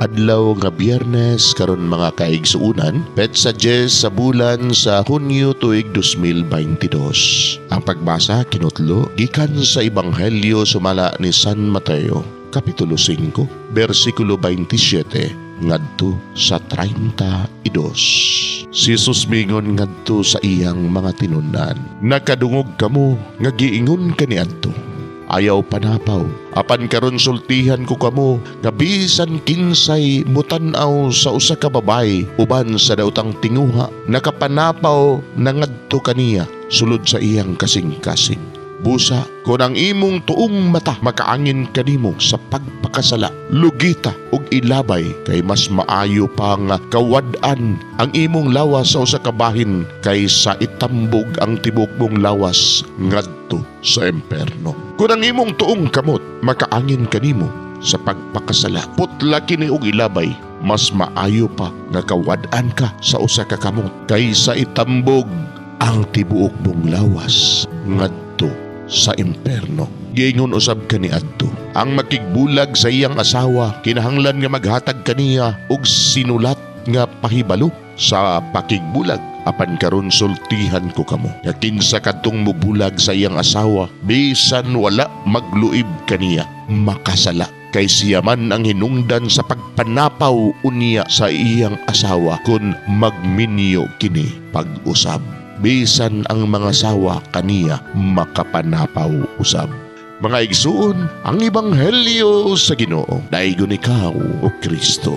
Adlaw nga Biyernes karon, mga kaigsuunan, petsa 10 sa bulan sa Hunyo, tuig 2022. Ang pagbasa kinutlo gikan sa Ebanghelyo sumala ni San Mateo, Kapitulo 5, versikulo 27 ngadto sa 32. Si Jesus mingon ngadto sa iyang mga tinun-an, "Nakadungog kamo nga giingon kaniadto, 'Ayaw panapaw.' Apan karon sultihan ko kamo nga bisan kinsay mutan-aw sa usa ka babaye uban sa daotang tinguha, nakapanapaw na ngadto kaniya sulod sa iyang kasing-kasing. Busa, kung ang imong tuong mata makaangin kanimo sa pagpakasala, lugita ug ilabay, kay mas maayo pa nga kawad-an ang imong lawas sa usa ka bahin kaysa itambog ang tibuok mong lawas ngadto sa imperno. Kung ang imong tuong kamot makaangin kanimo sa pagpakasala, putla kini ug ilabay. Mas maayo pa nga kawad-an ka sa usa ka kamot kaysa itambog ang tibuok mong lawas ngadto sa imperno. Giingon usab kaniadto, ang makigbulag sa iyang asawa kinahanglan nga maghatag kaniya og sinulat nga pahibalo sa pakigbulag. Apan karon sultihan ko kamo nga kinsa kadtong mubulag sa iyang asawa bisan wala magluib kaniya, makasala, kay siya man ang hinungdan sa pagpanapaw unya sa iyang asawa kung magminyo kini pag-usab. Bisan ang mga sawa kaniya makapanapaw usab." Mga igsuon, ang Ebanghelyo sa Ginoo. Daigon ikaw, O Kristo.